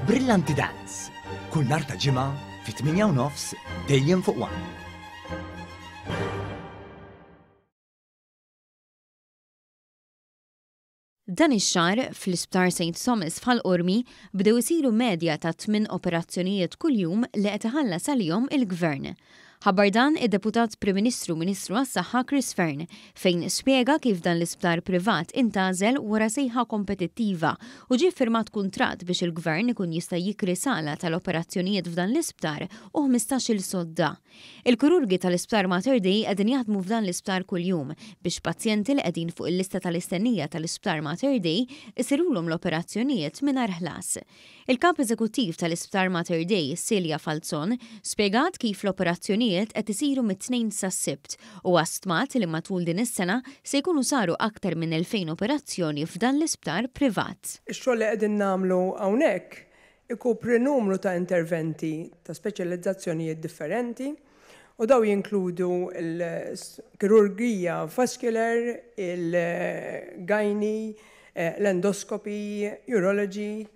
Brillanti Dance, kull nhar ta' Ġimgħa fit-8 u nofs dejjem fuq One. Dan ix-xahar, fl-Isptar St Thomas f'Ħal Qormi, bdew isiru medja ta' tminn operazzjonijiet kuljum li qed iħallas għalihom il-Gvern. Ħabbar dan id-Deputat Prim Ministru u Ministru għas-Saħħa Chris Fearne, fejn spjega kif dan l-isptar privat intgħażel wara sejħa kompetittiva u ġie ffirmat kuntratt biex il-Gvern ikun jista' jikri sala tal-operazzjonijiet f'dan l-isptar u 15-il sodda. Il-kirurgi tal-Isptar Mater Dei qegħdin jaħdmu f'dan l-isptar kuljum biex pazjenti li qegħdin fuq il-lista tal-istennija tal-Isptar Mater Dei isirulhom l-operazzjonijiet mingħajr ħlas. Il-Kap Eżekuttiv tal-Isptar Mater Dei, Celia Falzon, spjegat kif l-operazzjonijiet qed isiru mit-Tnejn sas-Sibt u stmat li matul din is-sena se jkunu saru aktar minn 2,000 operazzjoni f'dan l-isptar privat. Ix-xogħol li qegħdin nagħmlu hawnhekk Ikopri numru ta' interventi ta' speċjalizzazzjonijiet differenti u dawn jinkludu l-kirurgija vascular, il-gynae, l-endoscopy, urology,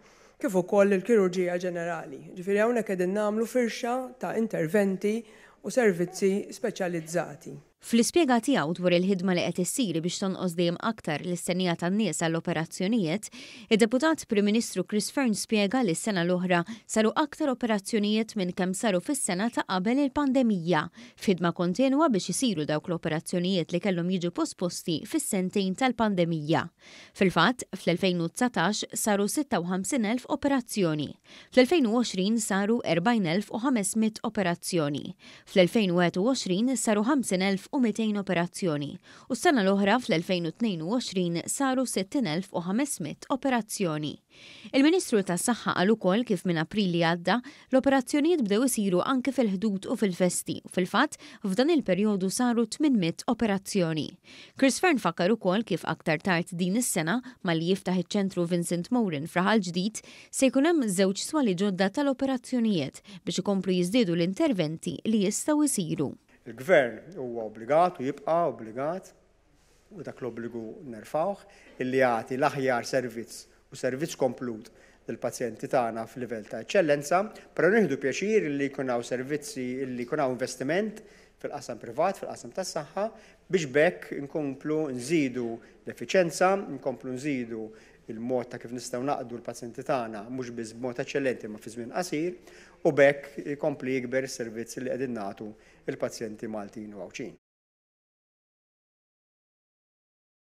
kif ukoll il-kirurġija ġenerali. Ġifieri hawnhekk qegħdin nagħmlu firxa ta' interventi u servizzi speċjalizzati. Fl-ispjega tiegħu dwar il-ħidma li qed issir biex tonqos dejjem aktar l-istennija tan-nies għall-operazzjonijiet, id-Deputat Prim Ministru Chris Fearne spjega li s-sena l-oħra saru aktar operazzjonijiet minn kemm saru fis-sena ta' qabel il-pandemija, f'ħidma kontinwa biex isiru dawk l-operazzjonijiet li kellhom jiġu posposti fis-sentejn tal-pandemija. Fil-fatt, fl-2019 saru 56,000 operazzjoni. Fl-2020 saru 40,500 operazzjoni. Fl-2021 saru 50,200 operazzjoni u s-sena l-oħra fl-2022 saru 60,500 operazzjoni. Il-Ministru tas-Saħħa qal ukoll kif minn April li għadda, l-operazzjonijiet bdew isiru anki fil-Ħdud u fil-festi u fil-fatt f'dan il-perjodu saru 800 operazzjoni. Chris Fearne fakkar ukoll kif aktar tard din is-sena, malli jiftaħ iċ-Ċentru Vincent Moran f'Raħal Ġdid, se jkun hemm żewġ swali ġodda tal-operazzjonijiet biex ikomplu jiżdiedu l-interventi li jistgħu jsiru. Il-Gvern huwa obbligat u jibqa' obbligat u dak l-obbligu nerfgħuh, illi jagħti l-aħjar servizz u servizz komplut lill-pazjenti tagħna f'livell ta' eċċellenza, però nieħdu pjaċir illi jkun hawn servizzi, illi jkun hawn investiment fil-qasam privat, fil-qasam tas-saħħa, biex b'hekk inkomplu nżidu l-effiċenza, inkomplu nżidu l-mod ta' kif nistgħu naqdu l-pazjenti tagħna mhux biss b'mod eċċellenti imma fi żmien qasir, u b'hekk ikompli jikber is-servizz li qegħdin nagħtu l-pazjenti Maltin u Għawdxin.